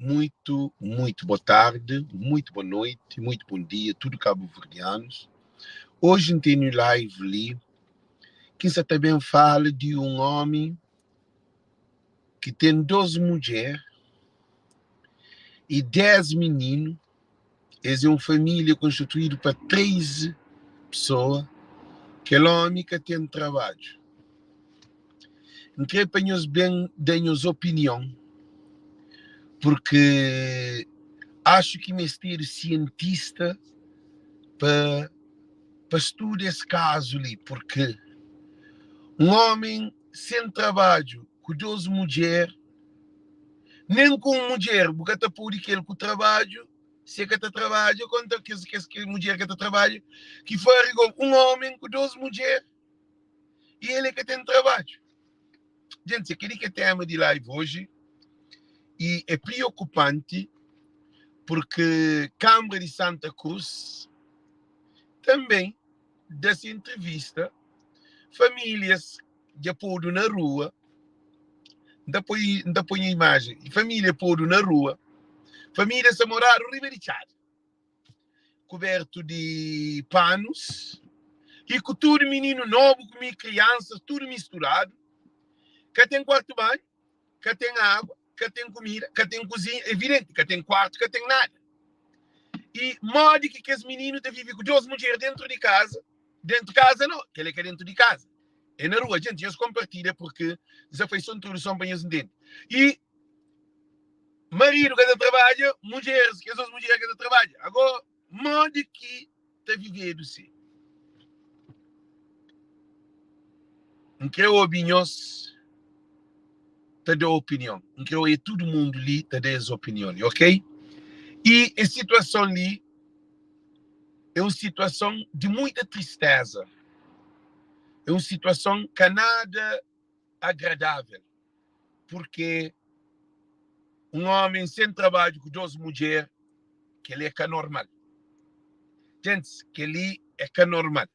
Muito, muito boa tarde, muito boa noite, muito bom dia, tudo cabo-verdianos. Hoje N tene live li ki N sa ta ben fala di un omi ki ten 2 mudjer i 10 mininu. Es é un família konstituídu pa 13 pesoa. Kel omi ka ten trabadju. N kre pa nhos ben da nhos opinion, purki axu ki mestedu sientista pa pa studa es kazu li, purki un omen sen trabadju ku 2 mudjer, nen ku un mudjer bu ka ta pode kel ku trabadju, si e ka ta trabadja, konta kes kes mudjer ka ta trabadja, ki fari go un omen ku 2 mudjer. i el é ka ten trabadju. Gente, kel-li ki é tema di live oji i é preokupanti porque Câmara di Santa Cruz também da se entrevista famílias dja podu na rua N ta poi, N ta poi nha imajen família podu na rua família sta moradu riba di txada kubertu di panus i ku tudu mininu nobu ku mi kriansas tudu misturadu ka ten kuartu banhu ka ten agua ka ten kumida ka ten kuzinha evidenti ka ten kuartu ka ten nada i modi ki kes mininu ta vive ku dos mudjer dentru di kaza dentru kaza no kel é ka dentru di kaza é na rua gente nhos konpartilha porque dja fai so introduson pa nhos ntende i Maridu ka ta trabadja, mudjeris, kes otus mudjer ka ta trabadja. Agora, modi ki ta vivedu si? N kre obi nhos ta da opinion. N kre oia tudu mundu li ta da es opinion li, ok? I es situason li é un situason di muita tristeza. É un situason ka nada agradável, purke un ómi sen trabadju ku dos mudjer, kel-li é ka normal. Gentis, kel-li é ka normal.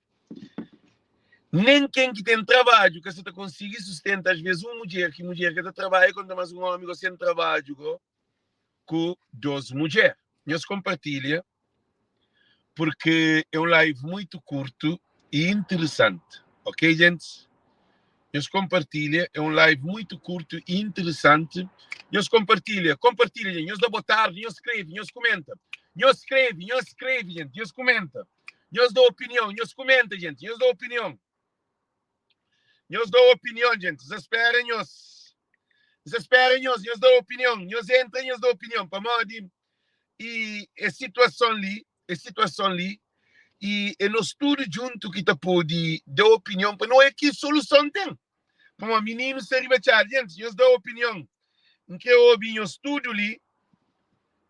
Nen ken ki ten trabadju ka sa ta konsigi sustenta asves un mudjer, ki mudjer ka ta trabadja, konta más un ómi go sen trabadju go ku dos mudjer. Nhos konpartilha porque é um live muito curto e interessante. Ok, gente? Nhos compartilha, é um live muito curto e interessante. Nhos compartilha, compartilha, gente. Nhos dá boa tarde, nhos escreve, nhos comenta. Nhos escreve, nhos escreve, gente. Nhos comenta. Nhos dá opinião, nhos comenta, gente. Nhos dá opinião. Nhos dá opinião, gente. Nsa spera nhos. Nsa spera nhos, nhos dá opinião. Nhos entra, nhos dá opinião. Pamodi e es situason li, es situason li, e é nos tudu djuntu ki ta pode da opinion pa nu oia ki soluson ten. Pamodi mininu sta riba txada. Gentis, nhos da opinion. N kre obi nhos tudu li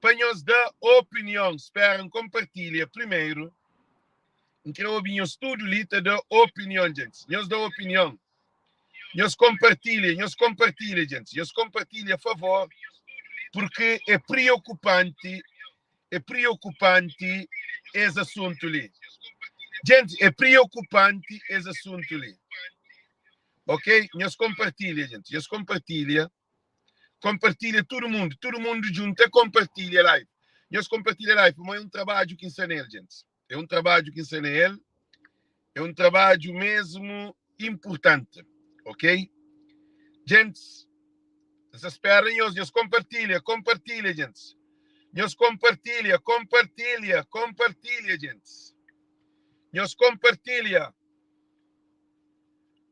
pa nhos da opinion. Spera N konpartilha primeru. N kre obi nhos tudu li ta da opinion, gentis. Nhos da opinion. Nhos konpartilha, nhos konpartilha, gentis. Nhos konpartilha, favor, purki é priokupanti, é priokupanti es asuntu li. Gentis, é priokupanti es asuntu li. Ok? Nhos konpartilha, gentis. Nhos konpartilha. Konpartilha tudu mundu, tudu mundu djunta konpartilha live. Nhos konpartilha live, pamodi é un trabadju ki N sta nel, gentis. É un trabadju ki N sta na el, é un trabadju mesmu inpurtanti, ok? Gentis, N sta spera nhos, nhos konpartilha, konpartilha, gentis. Nhos konpartilha, konpartilha, konpartilha, gentis. Nhos konpartilha,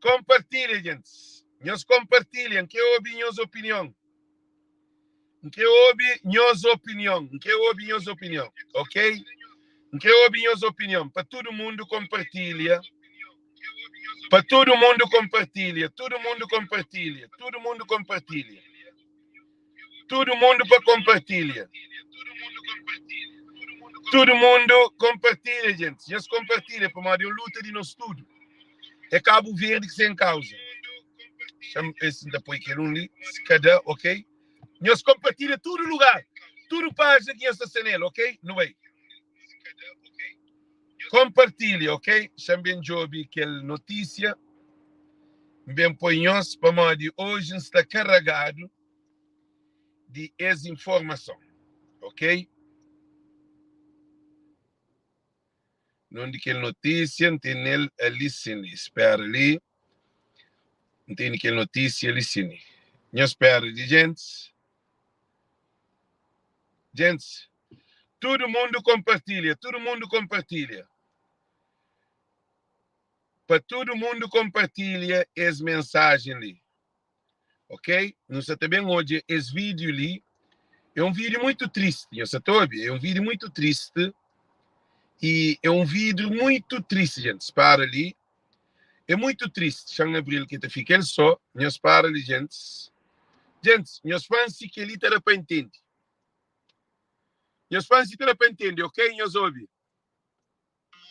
konpartilha, gentis. Nhos konpartilha, N kre obi nhos opinion. N kre obi nhos opinion. N kre obi nhos opinion, ok? N kre obi nhos opinion. Pa tudu mundu konpartilha. Pa tudu mundu konpartilha. Tudu mundu konpartilha. Tudu mundu konpartilha. Tudu mundu pa konpartilha. Tudu mundu konpartilha, gentis. Nhos konpartilha pamodi é un luta di nos tudu. É Kabu Verdi ki sta en kauza. Xa-m ver si N ta poi kel un li. Si ka da, ok. Nhos konpartilha tudu lugar, tudu pájina ki nhos ta sta nel, ok? Nu bai. Konpartilha, ok? Xa-m ben djobe kel notísia. N ben poi nhos pamodi oji N sta karagadu. di es informason, ok? Nome di kel notísia N tene-l ali sin li. Spera li. N tene kel notísia li sin li. Nhos spera di gentis. Gentis, tudu mundu konpartilha, tudu mundu konpartilha. Pa tudu mundu konpartilha es mensajen li. Ok? Nu sa ta ben odja es vídeo li. É un vídeo muito triste, nhos sa ta obi? É un vídeo muito triste. E é un vídeo muito triste, gente. Para li. É muito triste. Xan abril ki ta fika el só. Nhos para li, gente. Gente, nhos fã si kel-li ta da pa intende. Nhos fã si ta da pa intende, ok? Nhos obi.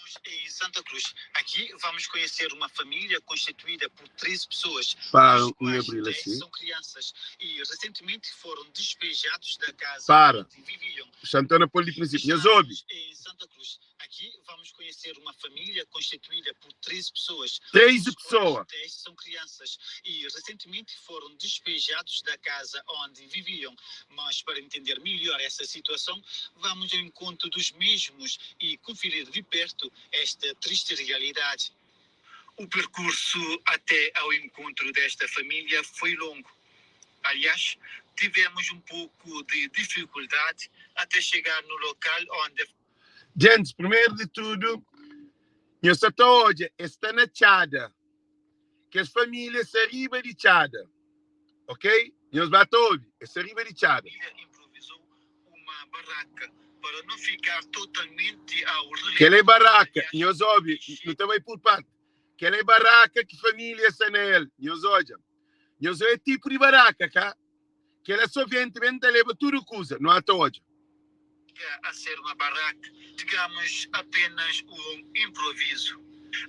Estamos em Santa Cruz. Aqui vamos conhecer uma família constituída por 13 pessoas, Para das um quais abril 10 assim. são crianças e recentemente foram despejados da casa Para. onde viviam. Santana pôr de princípio. Nhos obi. Estamos em Santa Cruz. Aqui vamos conhecer uma família constituída por 13 pessoas, 13 das quais pessoa. 10 são crianças e recentemente foram despejados da casa onde viviam. Mas para entender melhor essa situação, vamos ao encontro dos mesmos e conferir de perto esta triste realidade. O percurso até ao encontro desta família foi longo. Aliás, tivemos um pouco de dificuldade até chegar no local onde a Gentis, primeru di tudu, nhos sa ta odja, es sta na txada. Kes família sta riba di txada. Ok? Nhos ba ta obi, es sta riba di txada. família improvisou uma barraca para não ficar totalmente ao Kel é relento. baraka, Aliás, nhos obi, nu ta bai pur parti. Kel é baraka ki família sta na el, nhos odja. Nhos odja tipu di baraka, ka? Kel-la so vente ben ta leba tudu kuza, nu ata odja. Chega a ser uma barraca, digamos apenas um improviso.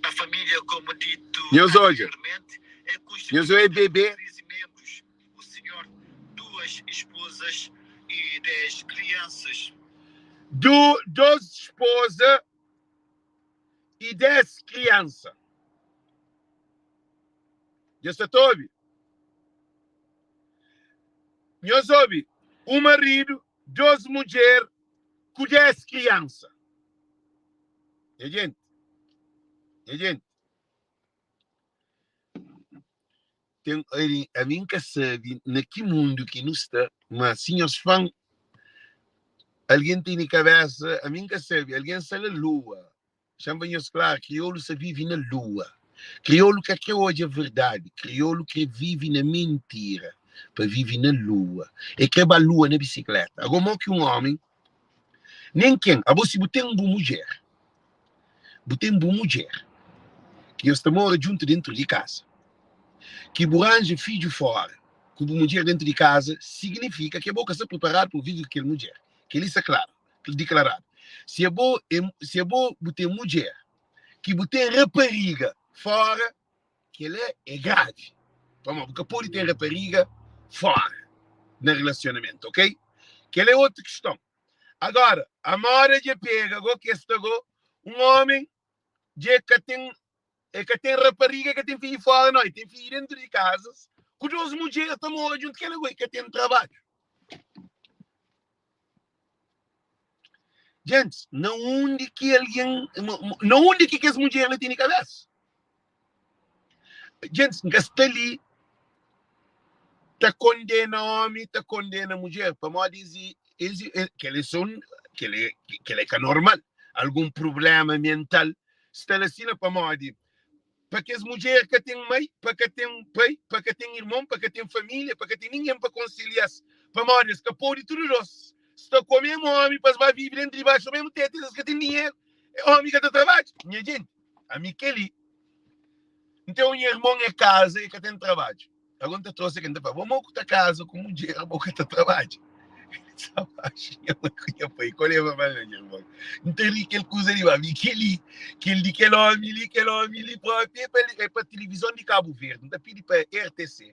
A família, como dito Nhos odja. anteriormente, é Nhos odja constituída por bebê. 13 membros, o senhor, duas esposas e 10 crianças. Du, dos esposa e 10 criança. Nhos ta ta obi? Nhos obi, un maridu, dos mudjer ku des kriansa. Nha jenti, nha jenti, ten, ami N ka sabe na ki mundu ki nu sta, ma si nhos fla-m algen tene kabesa, ami N ka sabe, algen sta na lua. Xa-m pa nhos klar, kriolu sa vive na lua. Kriolu ka kre odja verdadi, kriolu kre vive na mintira, pa vive na lua. E kre ba lua na bisikleta. Ago mo ki un omi, nen ken, abo si bu ten bu mudjer, bu ten bu mudjer, ki nhos ta mora djuntu dentu di kasa, ki bu ranja fidju fora ku bu mudjer dentu di kasa, signifika ki abo ka sta priparadu pa bu vive ku kel mudjer. Kel-li sta klaru. Diklaradu. Si abo é, si abo bu ten mudjer ki bu ten rapariga fora, kel-la é gravi. Pamodi bu ka pode ten rapariga fora na relasionamentu, ok? Kel-la é otu kiston. Agora, a moda dja pega go ki es sta go, un omen dja ka ten E ka ten rapariga, e ka ten fidju fora, no. E ten fidju dentru di kazas, ku dos mudjer ta mora djuntu kel agu, e ka ten trabadju. Gentis, na undi ki algen, na undi ki kes mudjer li tene kabesa? Gentis, N ka sta li ta kondena omi, ta kondena mudjer, pamodi es e, es e, kel é so, kel é, kel é ka normal. Algun prublema mental sta la sina pamodi pa kes mudjer ka ten mai, pa ka ten pai, pa ka ten irmon, pa ka ten família, pa ka ten ningen pa konsilha-s, pamodi es ka pode tudu dos sta ku memu omi pa es ba vive dentru di baxu memu tetu, es ka ten dinheru, omi ka ta trabadja. Nha jenti, ami keli N ten un irmon e kaza e ka ten trabadju. Agora N ta trosa ke N ta fla, bo mo ku ta kaza ku mudjer bo ka ta trabadja. Nha mãe ku nha pai, kal é mal nha irmon? N ta ri kel kuza li, ma mi keli, kel di kel omi li, kel omi li propi é pa é pa tilivizon di Kabu Verdi. N ta pidi pa RTC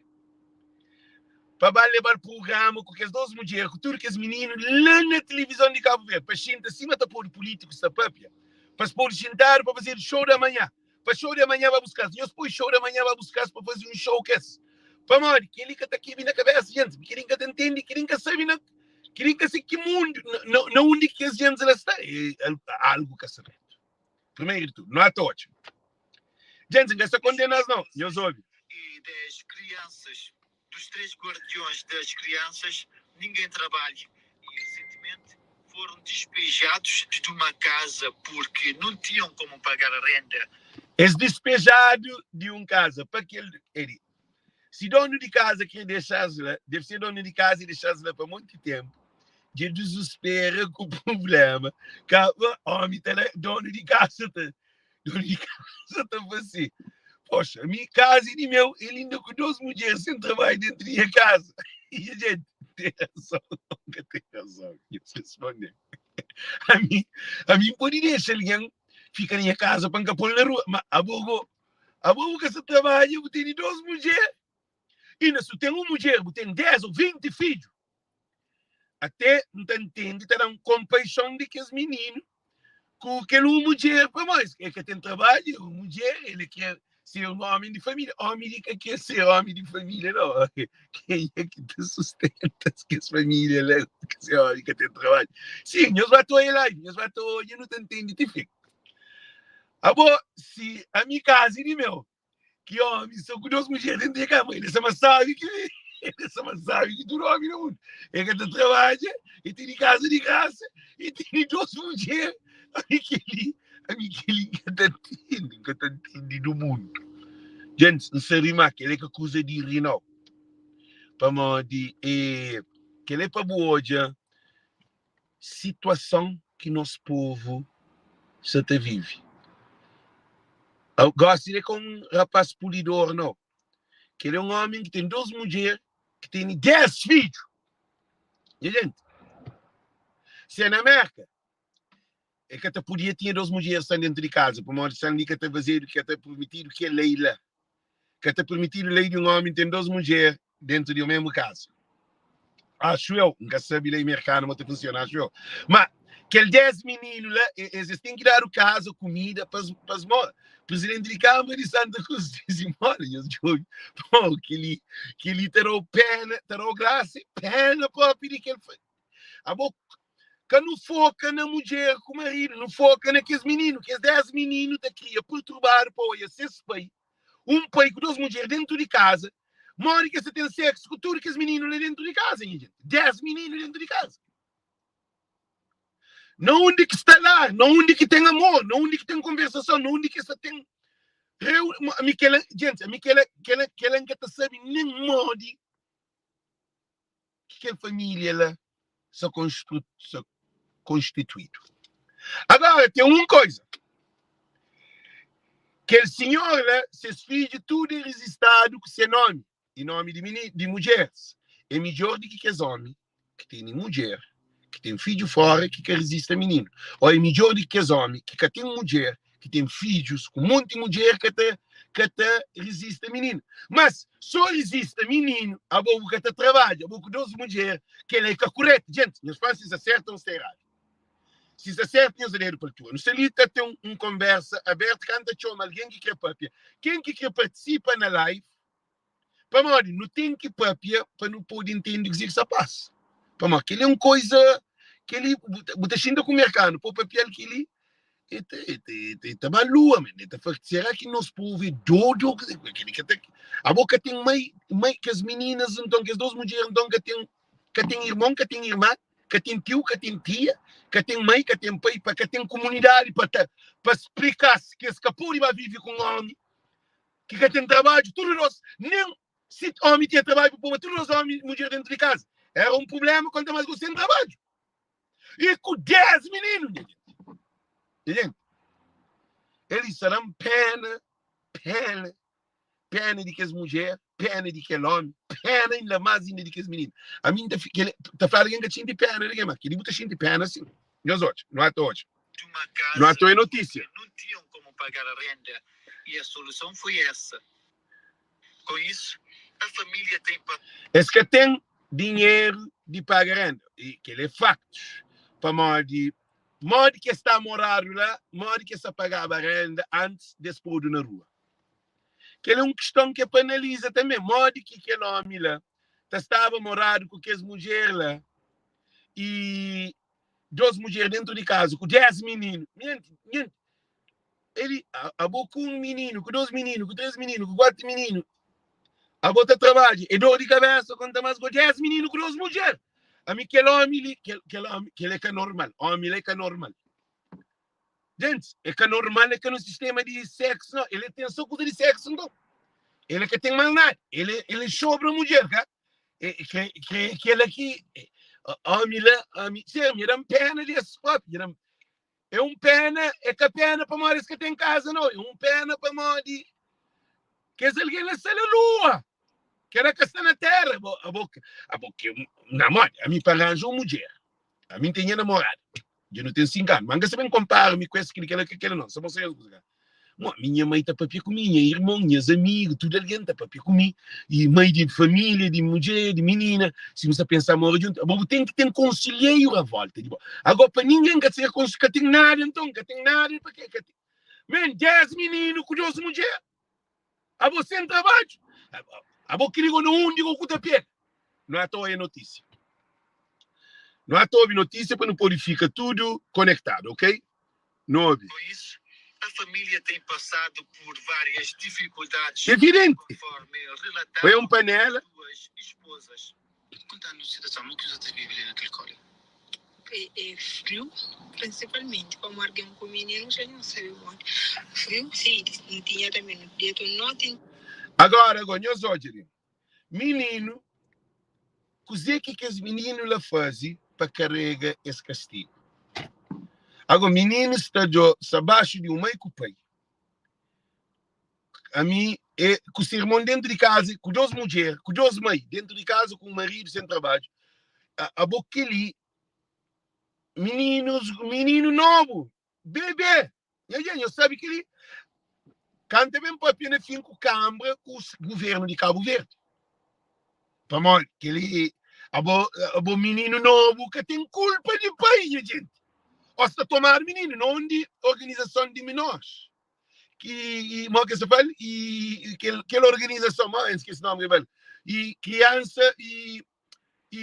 pa ba leba-l prugrama ku kes dos mudjer ku tudu kes mininu la na tilivizon di Kabu Verdi pa xinta sima ta podu pulítikus ta papia, pa es podu xintadu pa fazedu xou da manhã. Pa show di amanhã ba buskas. Nhos poi show di amanhã ba buskas pa fazi un show kes. Pamodi kel-li ka ta kebe na kabésa di gentis, kel-li N ka ta ntende, kel-li N ka sabe na kel-li N ka sabe ki mundu, na undi ki kes gentis la sta. É algu ka sta dretu. Primeru di tudu, nu ata odja. Gentis, N ka sta kondena-s nau, nhos obi. E 10 kriansas Dos 3 guardiões das crianças, ninguém trabalha e recentemente foram despejados de uma casa porque não tinham como pagar a renda. Es dispejadu di un kaza pa kel eri. Si donu di kaza kre dexa-s la, debe ser donu di kaza i dexa-s la pa monti tenpu, dja dizuspera ku prubléma. Ka omi ta la, donu di kaza ta Donu di kaza ta fla si, Poxa, ami kaza é di meu, el inda ku dos mudjer sen trabadju dentu di nha kaza. I a jenti ten razon, ka ten razon. Nhos responde, Ami, ami N pode dexa algen fika na nha kaza pa N ka pô-l na rua, ma abo go, abo bu ka sta trabadja, bu tene dos mudjer, inda si bu ten un mudjer, bu ten 10 ô 20 fidju. Até N ta ntende, ta da-m konpaixon di kes mininu ku kel un mudjer, pamodi el ka ten trabadju, un mudjer, el kre ser un omi di família. Omi di ka kre ser omi di família, nau. Kenha ki ta sustenta kes família la, ki se omi ka ten trabadju? Sin, nhos ba ta oja la, nhos ba ta oja, nu ta ntende ti fin. Abo, si ami kaza é di meu, Ki omi so ku dos mudjer dentu di kama, el é sa mas sabi ki mi, el é sa mas sabi ki tudu omi na mundu. El ka ta trabadja, el tene kaza di grasa, el tene dos mudjer. Ami kel-li, ami kel-li N ka ta ntende, N ka ta ntende du mundu. Gentis, N sa ri má kel-li é ka kuza di ri nau, pamodi e kel-li é pa bu odja situason ki nos povu sa ta vive. Gósi el é ka un rapás pulidor, nau. Kel é un ómi ki ten dos mudjer, ki tene 10 fidju. Nha jenti, si é na Mérka, el ka ta podia tinha dos mudjer sta dentu di kaza, pamodi san li ka ta fazedu, ka ta permitidu, ki é lei la. Ka ta permitidu lei di un ómi ten dos mudjer dentu di un mesmu kaza. Acho eu, N ka sabe lei merkanu ma ta funciona, acho eu. Ma kel 10 mininu la, es es ten ki dadu kaza, kumida pa es mora. Presidenti di Kâmara di Santa Cruz dizi, Mora, nhos djobe, pô, kel-li, kel-li ta da-u pena, ta da-u grasa e pena propi di kel. Abo, ka nu foka na mudjer ku maridu, nu foka na kes mininu. Kes 10 mininu ta kria perturbadu pa oia ses pai un pai ku dos mudjer dentu di kaza, modi ki es ta ten seksu ku tudu kes mininu la dentu di kaza, nha jenti? 10 mininu dentu di kaza. Na undi ki sta lar, na undi ki ten amor, na undi ki ten konversason, na undi ki es ta ten reu, ami kela, jenti, ami kela, kela, kela N ka ta sabe nen modi ki kel família la sa konstru, sa konstituídu. Agora, ten un koisa, kel sinhor la, ses fidju tudu é rizistadu ku se nomi i nomi di mini, di mudjeris. É midjor di ki kes omi ki tene mudjer, ki ten fidju fora, ki ka rizista mininu. O é midjor di ki kes omi ki ka ten mudjer, ki ten fidjus ku monti mudjer ka ta ka ta rizista mininu. Mas so rizista mininu, abo bu ka ta trabadja, abo ku dos mudjer, kela é ka kuretu. Jenti, nhos fla si sta sertu ou sta eradu. Si sta sertu, nhos da dedu pa altura. Nu sta li ta ten un konbersa abertu, ka N ta txoma algen ki kre papia. Ken ki kre partisipa na live, Pamodi nu ten ki papia pa nu pode intende kuzê ki sta pasa. Pamodi kel-li é un koiza, kel-li bu ta xinta ku merkanu pa bu papia-l kel-li, e ta e ta e ta e ta ba lua man, e ta fla será ki nos povu é dodu ô kuzê? Kel-li ka ta abo ka ten mai mai kes mininas nton kes dos mudjer nton ka ten ka ten irmon ka ten irma ka ten tiu ka ten tia ka ten mai ka ten pai pa ka ten komunidadi pa ta pa splika-s ki es ka pode ba vive ku un omi ki ka ten trabadju, tudu nos, nen si omi tinha trabadju pa poba tudu nos omi i mudjer dentu di kaza, era un prublema konta mas ku sen trabadju i ku 10 mininu, nha jenti. Nha jenti, elis ta da-m pena, pena, pena di kes mudjer, pena di kel omi, pena inda mas inda di kes mininu. Ami N ta fika, ta fladu ki N ka ta xinti pena di ken, ma kel-li bu ta xinti pena sin. Nhos odja, nu ata odja. de uma casa Nu ata oia notísia. porque não tinham como pagar a renda e a solução foi essa. Com isso, a família tem pa. Es ka ten dinheru di paga renda. I kel é faktus. Pamodi modi ki es ta moradu la, modi ki es ta pagaba renda antis di es podu na rua. Kel é un kiston ki é pa analiza tanbê, modi ki kel ómi la ta staba moradu ku kes mudjer la i dos mudjer dentu di kaza ku 10 mininu. Nhen, eli, abo ku un mininu, ku dos mininu, ku tres mininu, ku kuatu mininu, abo ta trabadja, é dor di kabesa konta más ku 10 mininu ku dos mudjer. Ami kel ómi li, kel, kel ómi, kel é ka normal, ómi la é ka normal. Gente, é ka normal, é ka no sistema di sexo, não. Ele tem só coisa de sexo, então. Ele que tem mais nada. Ele, ele sobra mulher, cá. É, que, que, que ele aqui, homem lá, homem, sim, me dá pena desse próprio, me dá, é um pena, é que pena para morrer que tem casa, não. É um pena para morrer. Que se alguém lá na lua, que era que está na terra. A boca, a boca, na moda, a mim para arranjar uma mulher. A mim tem namorada. Eu não tenho 5 anos. Mas não se bem compara-me com esse que aquele, aquele não. Só você Mo, minha mãe tá papia comigo, minha irmã, minhas amigos, tudo alguém tá papia comigo. E mãe de família, de mulher, de menina. Se você pensar mora junto, bom, tem que ter conselheiro à volta. Agora, para ninguém que tem, que tem nada, então, que tem nada, para quê? Que tem... Man, 10 meninos com 12 mulheres. A você em trabalho. A você que no um digo que tá pé. Não é à toa é notícia. Não é à toa notícia para não poder ficar tudo conectado, ok? Não ouve. Com isso, a família tem passado por várias dificuldades. Evidente. Conforme relatado Foi um panela. duas esposas. Contando a situação, o que você vive ali naquele cóleo? É, frio, principalmente, como alguém com menino, já não sabe onde. Frio, sim, não tinha também no dia do norte. Agora, agora, nós hoje, menino, o que que esse menino lá faz para carregar esse castigo? Agora, menino está abaixo de um mãe com o pai. A mim, é, com o seu irmão dentro de casa, com duas mulheres, com duas mães, dentro de casa, com o marido sem trabalho. A boca ali, meninos, menino novo, bebê. E aí, eu sabe que ele canta bem para pena fim com câmara com o governo de Cabo Verde. Para que ele, a bo menino novo que tem culpa de pai, gente. Ou se tomar menino, não de organização de menores. Que, como que se fala? E aquela organização, mas esqueci o nome, e criança e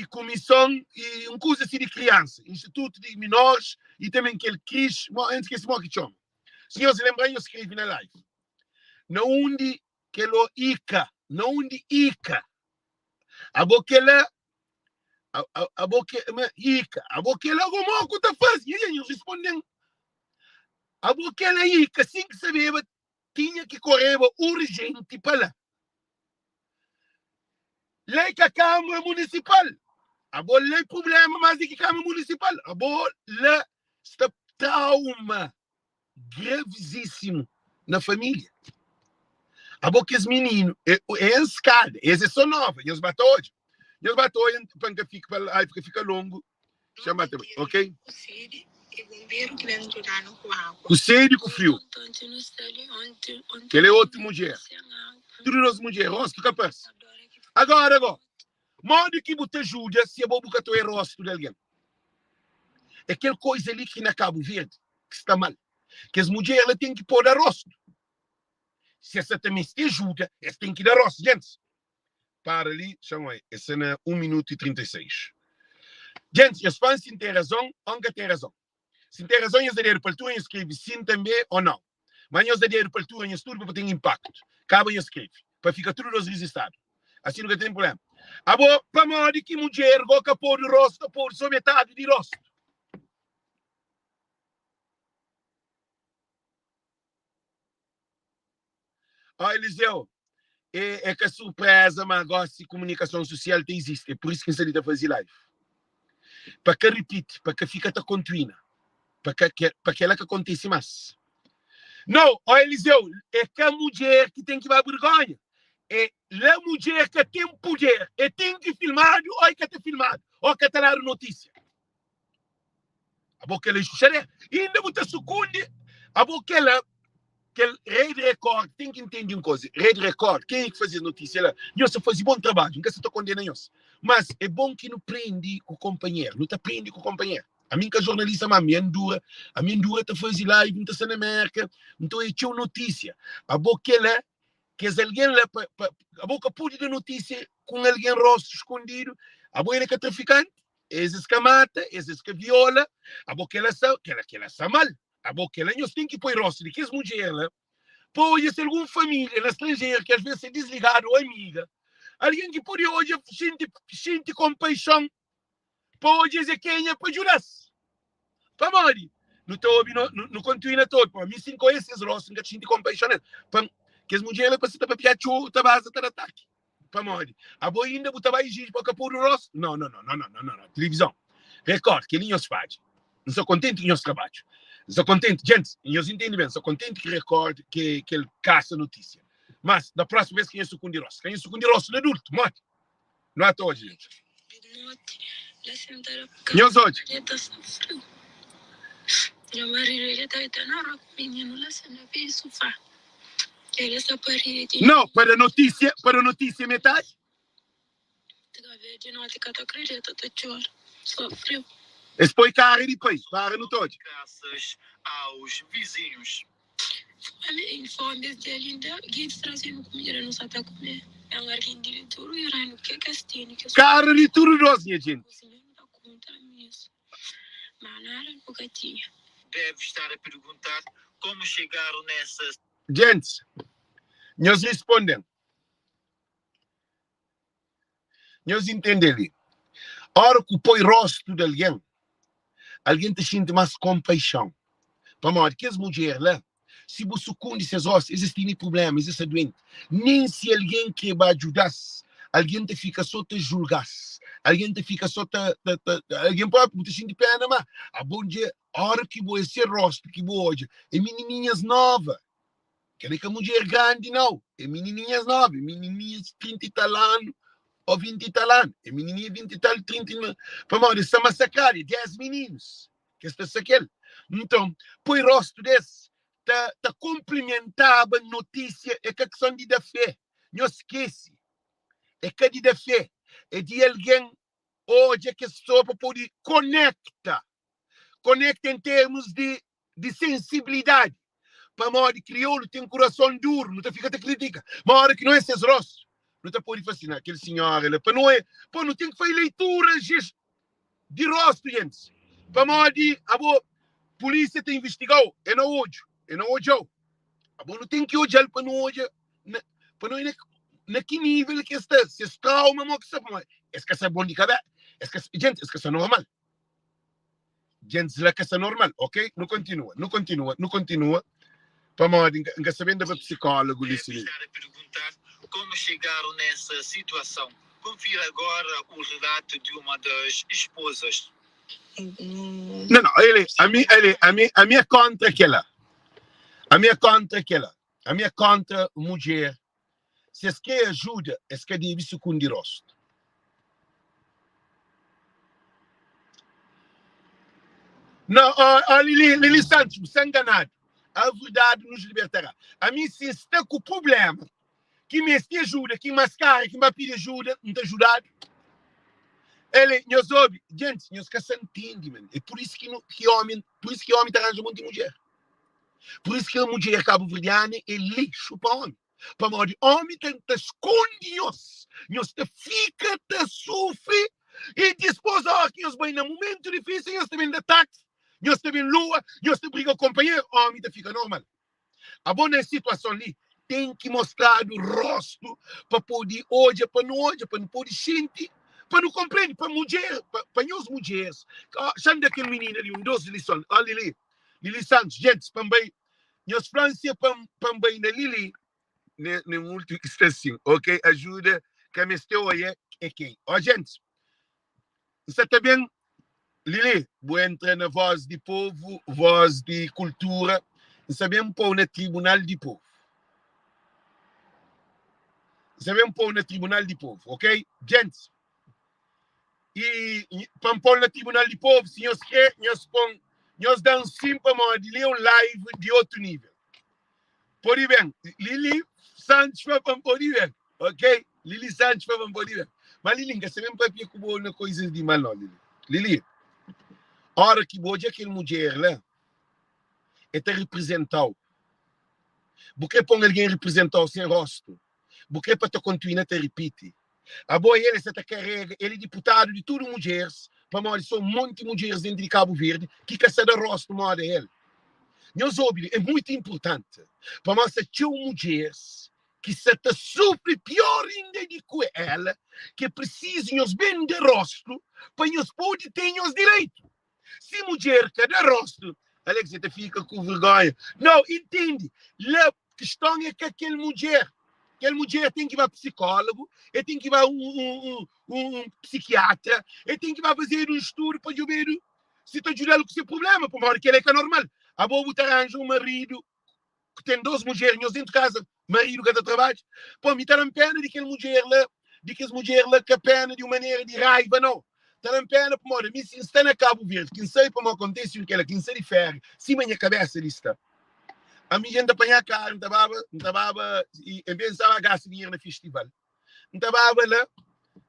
comissão e um curso assim de criança, Instituto de Menores e também aquele CRIS, esqueci o que chama. Senhor, se lembra, eu escrevi na live. Na onde que lo ICA, na onde ICA. A boquela, a boque, ICA, a boquela como que tá fazendo? E aí, eu respondendo. A boquela ICA, assim que sabia, tinha que correr urgente para lá. Lei que a Câmara Municipal. A boa lei problema mais do que a Câmara Municipal. A boa lei está trauma gravíssimo na família. A boa que esse menino é em escada. Esse é só nova. Eles batem hoje. Eles batem hoje para que fique, para fica longo. Chama também, ok? Com sede e com frio. Ele é outra mulher. Tudo nós mulher. Rosto capaz. Agora, agora, modo que você ajuda se a boca é rosto de alguém. É aquela coisa ali que na Cabo Verde, que está mal. Que as mulheres ela têm que pôr a rosto. Se essa também se ajuda, essa tem que dar rosto. Gente, para ali, chama aí. Essa é na 1 minuto e 36. Gente, as fãs sim têm razão, ou nunca têm razão. Se tem razão, eles dinheiro para a escreve sim também ou não. Mas eles dinheiro para a altura, eles tudo para ter impacto. Acaba e escreve. Para ficar tudo registrado. Assim nunca tem problema. Abo, para modo que mulher gosta pôr o rosto, pôr só metade de rosto. Ó, Eliseu, é que a surpresa, mas agora se comunicação social tem existe. É por isso que a gente está fazendo live. Para que repite, para que fica ta contínua. Para que ela que acontece mais. Não, ó Eliseu, é que a mulher que tem que ir vergonha. É a mulher que tem poder, é tem que filmar, ou é que tem filmado, ou que está na notícia. A boca ela é e ainda você sucunde, a boca ela, que Rede Record, tem que entender uma coisa, Rede Record, quem é que fazia notícia? Ela, nós fazia bom trabalho, nunca se está condenando. Mas é bom que não prende com o companheiro, não te prende com o companheiro. A mim que a jornalista, mas a minha endura está fazendo live, não está na América, então é tinha notícia. A boca ela, Kes algen la pa, pa, abo ka pode da notísia ku un algen rostu skondidu, abo el é ka trafikanti, es es ka mata, es es ka viola, abo kela sa, kela kela sa mal, abo kela nhos ten ki poi rostu di kes mudjer la pa odja si algun família na stranjeru ki às ves é disligadu ô amiga, algen ki pode odja xinti xinti konpaixon pa odja es é kenha pa djuda-s. Pamodi? Nu ta obi, no, nu kontinua ta obi. Pamodi mi si N ka oja ses rostu, N ka ta xinti konpaixon nes. Pa kes mudjer la pa si ta papia txeu, ta baza ta da ataki. Pamodi? Abo inda bu ta bai exiji pa ka podu rostu? No, no, no, no, no, no, no, no. Tilivizon, Record, kel-li nhos fadja. N sta kontenti ku nhos trabadju. N sta kontenti, gentis, nhos intende ben, N sta kontenti ki Record, ke kel kasa notísia. Mas, da próxima vez ka nhos sukundi rostu. Ka nhos sukundi rostu di adultu. Modi? Nu ata odja, gentis. Nhos odja. Nau, pa da notísia, pa da notísia metadi. Es poi kara di pai, para nu ta odja. Graças aos vizinhos. Kara di tudu dos, nha djenti. Deve estar a perguntar como chegaram nessa. Djentis, nhos risponde-m. Nhos intende li? Ora ku poi rostu di algen, algen ta xinti más konpaixon. Pamodi kes mudjer la, si bu sukundi ses rostu, es es tene prubléma, es es sta duenti. Nen si algen krê ba djuda-s, algen ta fika sô ta julga-s, algen ta fika sô ta, ta, ta, algen própi bu ta xinti péna. Má abo dja, ora ki bu odja se rostu, ki bu odja é minininhas nova. Kel-li ka mudjer grandi nau, é minininhas novi, minininhas di 30 i tal anu ô 20 i tal anu, é minininha di 20 i tal, 30 i pamodi es sta masakradu, é 10 mininus ki es ta sakel. Nton, poi rostu des ta ta konplimentaba notísia, é ka kison di da fé, nhos skese, é ka di da fé, é di algen odja kes pesoa pa pode konekta, konekta en termus di di sensibilidadi, pamodi kriolu ten kurason duru, nu ta fika ta kritika, ma ora ki no é ses rostu, nu ta pode fla si, na, kel sinhora la, pa no é, po, nu ten ki fai leitura di rostu, gentis, pamodi abo, pulisia ta investigau, é na odju, é na odjau, abo nu ten ki odjal pa nu odja, na, pa nu na, na ki nivel ki es sta, ses trauma, mo ki sta, pamodi es ka sa bon di kabesa, es ka, gentis, es ka sa normal. Gentis la ka sta normal, ok? Nu kontinua, nu kontinua, nu kontinua pamodi N ka sa ben da pa psicólogo li Deve si. estar a perguntar como chegaram nessa situação. Confira agora o relato de uma das esposas. Não, não, ele, a mi, ele, a mi, a mi é contra kela. A mi é contra kela. A mi é contra mudjer Si es kre ajuda, es ka debe sukundi rostu. Não, ó, ó, Lili, Lili Santos, bu sta enganadu. A verdade nos libertará. Ami, si N sta ku problema, ki meste ajuda, ki maskara, ki N ba pidi ajuda, N ta ajudadu. Ele, nhos obi, gentis, nhos ka sa ntende, man. É pur isu ki, nu, ki omi, pur isu ki omi ta ranja monti mudjer. Pur isu ki mudjer kabuverdiana é lixu pa omi. Pamodi omi ta ta skondi nhos, nhos ta fika ta sufri i dispos ora ki nhos bai na mumentu difisil nhos ta ben da taxi, nhos ta ben lua, nhos ta briga ku konpanheru, omi ta fika normal. Abo na es situason li ten ki mostradu rostu pa podi odja, pa nu odja, pa nu podi xinti, pa nu konprendi, pa mudjer, pa, pa nhos mudjeres. Xa-m da kel minina li un dos lison. Ó Lili, Lili Santos, gentis, pa N bai Nhos fla-m si é pa N bai na Lili ne ultimu ki sta sin ok ajuda ka meste oia é kei ó gentis N sa ta ben Lili bu entra na voz di povu voz di kultura N sa ben pô-u na tribunal di povu N sa ben pô-u na tribunal di povu ok gentis I pa N pô-l na tribunal di povu, si nhos krê, nhos pô-m, nhos da-m sin, pamodi li é un live di otu nível. Pode ben. Lili Santos fla pa N pode ben. Ok? Lili Santos fla pa N pode ben. Má Lili, N ka sabe N papia ku bo na koizas di mal, nau, Lili. Lili, óra ki bo odja kel mudjer la, e ta riprizenta-u. Bu kre pa un algen riprizenta-u sen rostu? Bu kre pa ta kontinua ta ripiti? Abo el sa ta karega, el é diputadu di tudu mudjeris, pamodi so monti mudjeris dentru di Kabu Verdi ki ka sa da rostu moda el. Nhos obi li, é muitu inpurtanti, pamodi sa txeu mudjeris ki sa ta sufri pior inda di ku ela, ki é prisizu nhos ben da rostu pa nhos podi ten nhos direitu. Si mudjer ka da rostu, Alex ta fika ku vergonha. Nau, intende, la kiston é ka kel mudjer. Kel mudjer ten ki ba psikólogu, el ten ki ba un, un, un, un psikiatra, el ten ki ba fazedu un studu pa djobedu si ta djuda-l ku se prubléma, pamodi kel-la é ka normal. Abo bu ta ranja un maridu ku ten dos mudjer nhos dentu kaza maridu ka ta trabadja pô mi ta dan pena di kel mudjer la di kes mudjer la ka pena di un manera di raiva nau ta dan pena pamodi mi si N sta na Kabu Verdi ki N sai pamodi kontesi un kela ki N sta di féria sima nha kabesa li sta ami dja N ta panha karu N ta baba N ta baba i en vez N staba gasta dinheru na festival N ta baba la,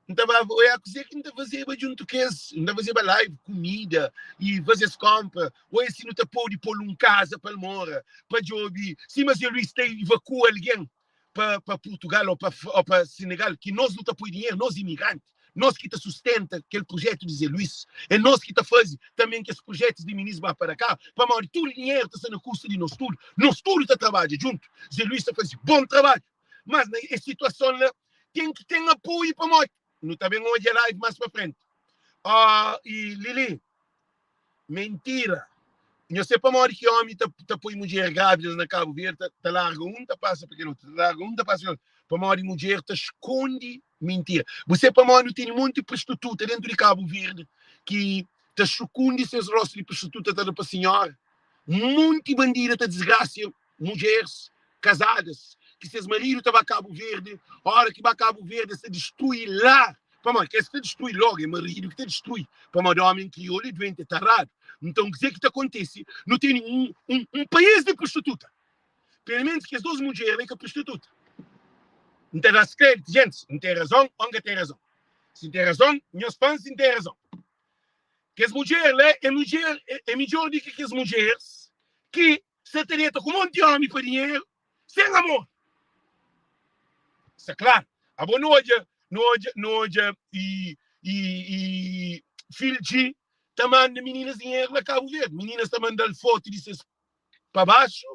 N ta baba oiá kuzê ki N ta fazeba djuntu ku es. N ta fazeba live, kumida i faze-s kónpra. Oia si nu ta pode pô-l un kaza pa el mora, pa djobe sima Zé Luís ta ivakua algen pa pa Purtugal ô pa ô pa Senegal, ki nos nu ta poi dinheru, nos imigranti, nos ki ta sustenta kel prujétu di Zé Luís, é nos ki ta faze tanben kes prujétus di minis ba para ka, pamodi tudu dinheru ta sta na kusta di nos tudu. Nos tudu ta trabadja djuntu. Zé Luís ta faze bon trabadju. Mas na es situason la ten ki ten apoio pamodi nu ta ben odja live mas pa frenti. Oh, e Lili, mentira. Nho se pamodi ki omi ta, ta poi mudjer grávidas na Cabo Verde, ta, ta larga un ta pasa pa kel outro, ta larga un ta pasa pa kel outro. Pamodi mudjer ta eskonde mentira. Bu se pamodi nu tene monti prostituta dentro di Cabo Verde ki ta sukundi ses rostu di prostituta ta da pa senhora. Monti bandida ta desgracia mudjeres kazadas ki ses maridu ta ba Kabu Verdi, ora ki ba Kabu Verdi es ta distrui lar. Pamodi kes ki ta distrui logu é maridu ki ta distrui, pamodi omi kriolu é duenti, é taradu. Nton kuzê ki ta kontise? Nu tene un, un, un país di prostituta. Pelo menos kes dos mudjer li ka prostituta. N ta da-s kreditu, gentis, N ten razon ô N ka ten razon? Si N ten razon, nhos fla-m si N ten razon. Kes mudjer la é mudjer, é midjor di ki kes mudjeris ki Sta ta deta ku monti omi pa dinheru sen amor. Sta klaru. Abo nu odja, nu odja, nu odja i i i Phil G ta manda mininas dinheru na Kabu Verdi. Mininas ta mandal fotu di ses pa baxu,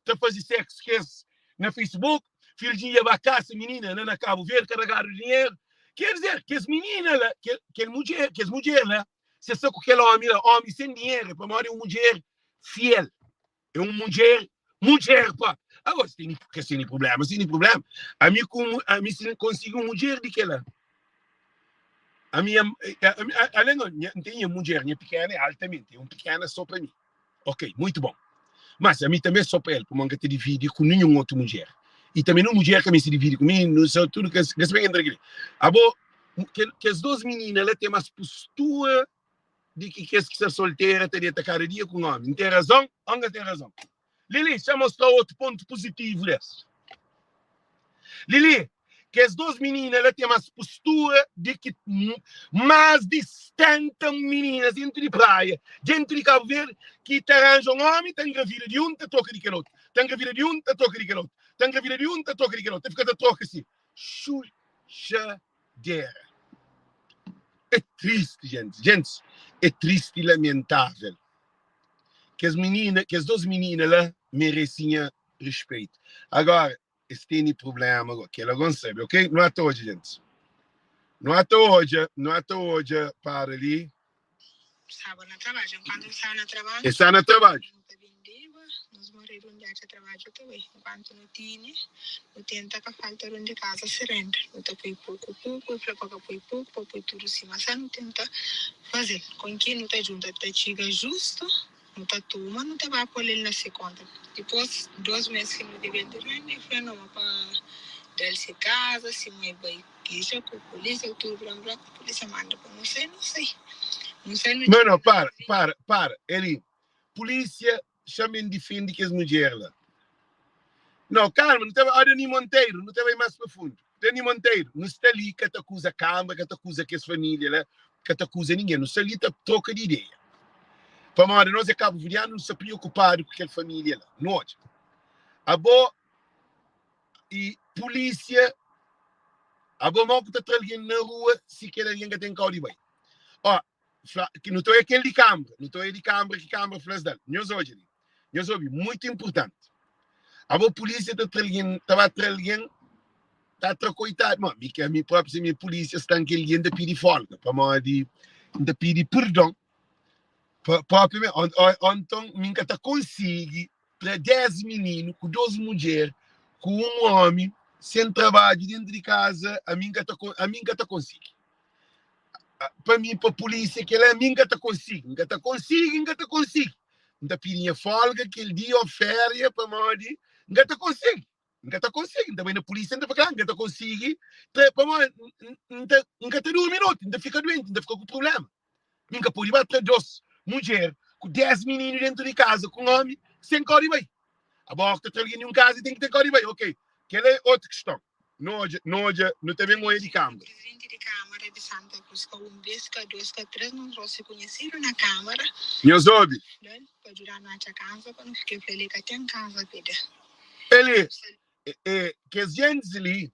ta fazi sexo ku es na Facebook. Phil G ia ba kasa minina la na Kabu Verdi karagadu dinheru. Ker dizer, kes minina la, kel kel mudjer, kes mudjer la, se sta ku kel omi la, omi sen dinheru, pamodi é un mudjer fiel, é un mudjer, mudjer propi. Agora, si tene, kes tene problema, si tene problema, ami ku, ami si N konsigi un mudjer di kela, ami, ami, ale no, N ten nha mudjer, nha pikena é altamenti, é un pikena so pa mi, ok, muitu bon, mas ami tanbe so pa el, pamodi N ka ta dividi ku ninhun otu mudjer, i tanbe nin mudjer ka meste dividi ku mi, nu so tudu kes, kes ben entra kili. Abo, kes dos minina la ten mas postura di ki kes ki sta soltera ta deta kada dia ku un omi. N ten razon o N ka ten razon? Lili, xa mostra otu pontu puzitivu des. Lili, kes dos minina la ten mas postura di ki mas di 70 mininas dentu di praia, dentu di Kabu Verdi, ki ta ranja un omi, ta engravida di un, ta troka di kel otu, ta engravida di un, ta troka di kel otu, ta engravida di un, ta troka di kel otu, ta fika ta troka si. Xuxadera. É tristi, gente. Gente, é tristi e lamentável. Kes menina, kes dos menina lá merece nha respeito. Agora, es tene problema agora, que ela não sabe, ok? Não há hoje, gente. Não há hoje, não há hoje para ali. Staba na trabadju. Enkuantu nu staba na trabadju. E sta na trabadju. Nu ta bindeba, nos maridu un di atxa trabadju ta bai. Enkuantu nu tene, nu tenta ka falta dun di kaza se renda. Nu ta poi poku poku, e fla pa ka poi poku, pa poi tudu sima sa, nu tenta fazel. Kon ki nu ta djunta ta txiga justu, nu ta tuma, nu ta ba pol el na se konta. Dipos, dos mes ki nu debe-l di renda, e fla no ma pa da-l se kaza, si mai bai. Kexa ku polícia ku tudu bla bla ku polícia manda pa nu sai nu sai nu sai nu Mano, txiga para, para, para. Eli, polícia xa-me difende kes mudjer la. Não, calma, não tava, ó, Dani Monteiro, não tava mais para fundo. Dani Monteiro, não está ali que ta acusa Câmara, que ta acusa kes família lá, que ta acusa ninguém. Não está ali ta troca de ideia. Pamodi nós é cabo-verdiano, não está preocupado com aquela família lá. Não odja. Abo. I pulísia, abo mau ku ta tra algen na rua si kel algen ka ten kau di bai. Ó, fla, ki nu ta oia kel di kanbra, nu ta oia di kanbra ki kanbra fla-s da-l. Nhos odja li, nhos obi, muitu inpurtanti. Abo pulísia ta tra algen, ta ba tra algen, ta tra koitadu. Mo, mi ki ami própi si mi é pulísia, sta N kel dia N ta pidi folga, pamodi N ta pidi perdon pa própi mi. Ó, ó, ó nton mi N ka ta konsigi tra 10 mininu ku 2 mudjer ku un omi sen trabadju dentu di kaza, ami N ka ta ami N ka ta konsigi. Pa mi, pa pulísia kel-la, ami N ka ta konsigi, N ka ta konsigi, N ka ta konsigi. N ta pidi nha folga kel dia ô féria pamodi N ka ta konsigi. N ka ta konsigi. N ta bai na pulísia, N ta fla kla, N ka ta konsigi tra pamodi N ta N ka ta durmi noti, N ta fika duenti, N ta fika ku prubléma. Mi N ka pode ba tra 2 mudjer ku 10 mininu dentu di kaza ku un omi sen kóre bai. Abo óki ta tra algen di un kaza, ten ki ten kóre bai. Ok, kel-la é otu kiston. Nu odja, nu odja, nu ta ben oia di Kâmara. Presidenti di Kâmara di Santa Cruz ka un bes, ka dos, ka tres, nos rostu kunhesidu na Kâmara. Nhos obi. Fla-l pa djuda-nu atxa kaza pa nu fika. El fla-l, E ka ten kaza pa e da. El e, e, kes gentis li,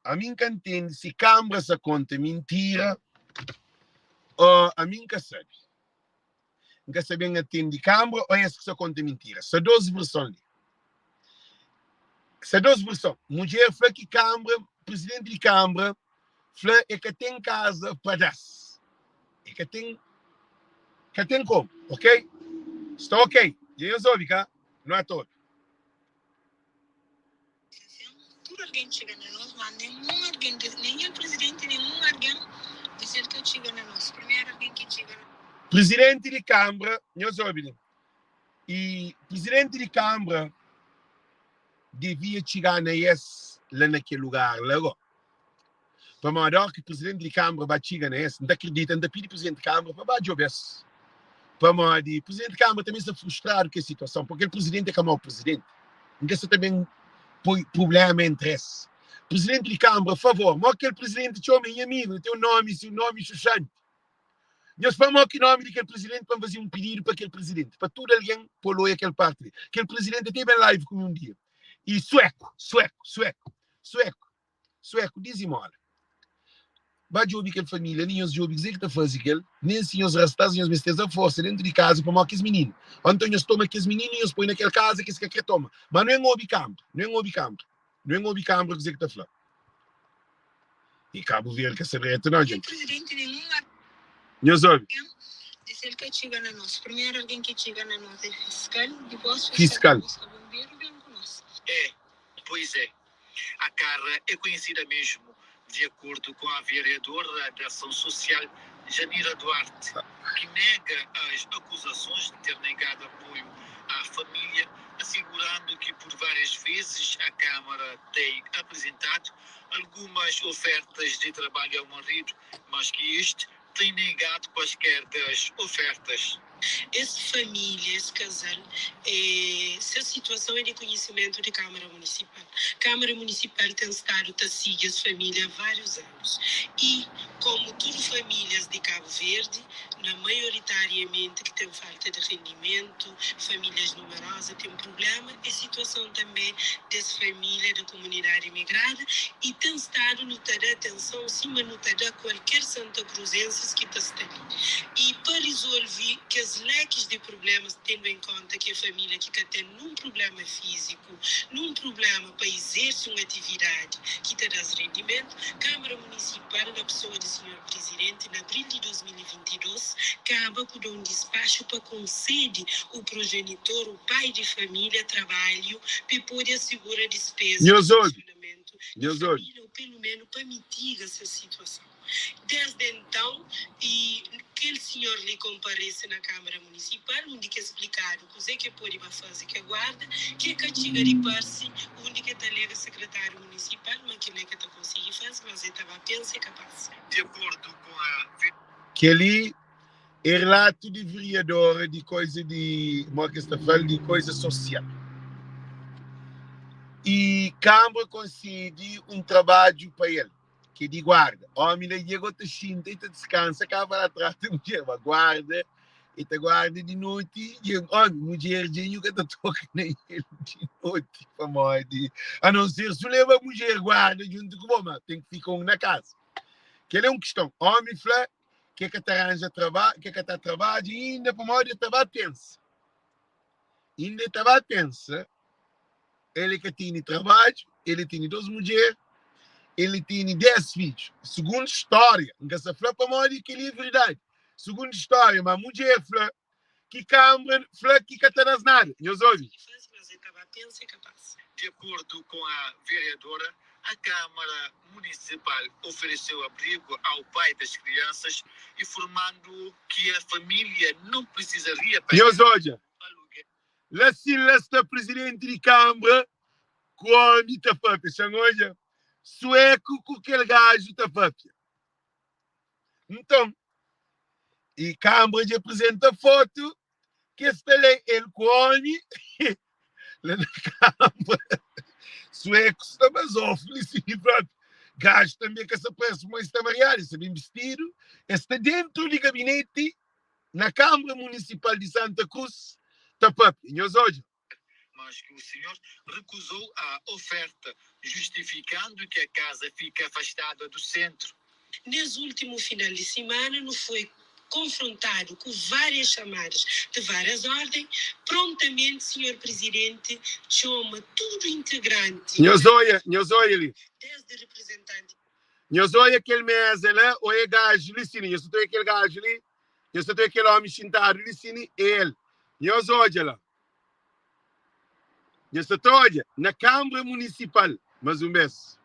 ami N ka ntende si Kâmara sa konta mintira o ami N ka sabe. N ka sa ben atende kanbra ô es ki sa konta mintira. Sa dos verson li. Sa dos verson. Mudjer fla ki kanbra, presidenti di kanbra fla e ka ten kaza pa da-s. E ka ten, ka ten komu, ok? Sta ok. Dja nhos obi, ka? Nu ata obi. Tudu algen txiga na nos, má ninhun algen di, nen el prizidenti, ninhun algen di sel ka txiga na nos. Primeru algen ki txiga na. Prizidenti di kanbra, nhos obi li, i prizidenti di kanbra devia txiga na es la na kel lugar la go. Pamodi óras ki prizidenti di kanbra ba txiga na es, N ta kridita, N ta pidi prizidenti di kanbra pa ba djobe es. Pamodi prizidenti di kanbra tanbe sta frustradu ku es situason, purki kel prizidenti é ka mau prizidenti. N ka sta ta ben poi prubléma entri es. Prizidenti di kanbra, favor, mo kel prizidenti txoma, é nha amigu, el ten un nómi, si un nómi xuxanti. Nhos fla mo ki nómi di kel prizidenti pa N faze un pididu pa kel prizidenti, pa tudu algen pô-l oia kel parti li. Kel prizidenti até ben live ku mi un dia. I sueku, sueku, sueku, sueku. Sueku, dizimola. Ba djobe kel familia li, nhos djobe kuzê ki ta faze kel, nen si nhos rasta-s, nhos meste-s da forsa dentu di kaza pamodi kes mininu. Ô nton nhos toma kes mininu i nhos poi na kel kaza ki es ka kre toma. Má nu en obi kanbra, nu en obi kanbra, nu en obi kanbra kuzê ki ta fla. I Kabu Verdi ka sta dretu nau, Kel djenti. prizidenti ninhun Nhos obi. algen di sel ka txiga na nos. Primeru algen ki txiga na nos é fiskal, dipôs fiskal Fiskal. ben buska bonberu ben ku nos. É, pois é. A cara é conhecida mesmo, de acordo com a vereadora da Ação Social, Janira Duarte, que nega as acusações de ter negado apoio à família, assegurando que por várias vezes a Câmara tem apresentado algumas ofertas de trabalho ao marido, mas que este tem negado quaisquer das ofertas. Es família, es kazal, é ses situason é di konhisimentu di Kámara Munisipal. Kámara Munisipal ten stadu ta sigi es família várius anus y, komu tudu famílias di Kabu Verdi, na maioritariamenti ki ten falta di rendimentu, famílias numeroza ten prublema, é situason tanbe des família di komunidadi imigrada y ten stadu nu ta da atenson sima nu ta da kualker santacruzenses ki ta sta li. I pa rizolve kes lekis di prublémas, tendu en kónta ki é família ki ka ten nun prubléma fíziku, nun prubléma pa izerse un atividadi ki ta da-s rendimentu, Kámara Munisipal, na pesoa di sinhor Prizidenti, na abril di 2022, kaba ku da un dispaxu pa konsede u projenitor, u pai di família, trabalhu pa e pode asigura dispeza di Nhos obi, funsionamentu di nhos obi. família o pelu menu pa mitiga ses situason. Desde entãu, y kel sinhor li konparese na Kámara Munisipal, undi ke splikadu kuzê ke pode ba faze ke guarda, ke ka txiga di parse, undi ke ta alega sekretáriu munisipal ma kel-la ke ta konsigi faze, mas e ta ba pensa e ka pasa. De acordo com a. Kel-li é relatu di veriadora di koiza di, modi ki es ta fla-l, di koiza sosial. Y Kámara konsigi un trabadju pa el. Ke di guarda. Omi la dje go ta xinta i ta diskansa, kaba la trata mudjer, ma guarda E ta guarda di noti dja omi mudjer dja nhu ka ta toka na el di noti pamodi a non ser su leba mudjer guarda djuntu ku bo ma ten ki fika un na kaza. Kel é un kiston. Omi fla ke ka ta ranja traba ke ka ta trabadja inda pamodi el ta ba pensa. Inda el ta ba pensa el é ka tene trabadju, el é tene dos mudjer, el tene 10 fidju. Sugundu stória, N ka sa fla pamodi kel-li é verdadi. Sugundu stória, ma mudjer fla ki kanbra fla ki ka ta da-s nada. Nhos obi. De acordo com a vereadora, a Câmara Municipal ofereceu abrigo ao pai das crianças, informando-o que a família não precisaria pagar Nhos odja, aluguel. la sin la sta prizidenti di kanbra ku omi ta papia. Xa-m odja sueku ku kel gaju ta papia. Nton, i kanbra dja aprizenta fotu ki es sta la el ku omi la na kanbra. Sueku sta bazofu li si propi. Gaju tanbe ka sta parse ma es sta mariadu, es sta ben bistidu, es sta dentu di gabineti na Kanbra Munisipal di Santa Krus ta papia. Nhos odja. Mas que o senhor recusou a oferta, justificando que a casa fica afastada do centro. Nes último final di simana nu foi konfrontadu ku várias chamadas de várias ordem, prontamenti senhor Presidente txoma tudu integranti. Nhos oia, nhos oia li. Desdi representanti. Nhos oia kel meza la, oia gaju li sini, nhos ta oia kel gaju li, nhos ta oia kel omi xintadu li sini, é el. Nhos odja la. Nhos ta odja na Kanbra Munisipal, mas un bes.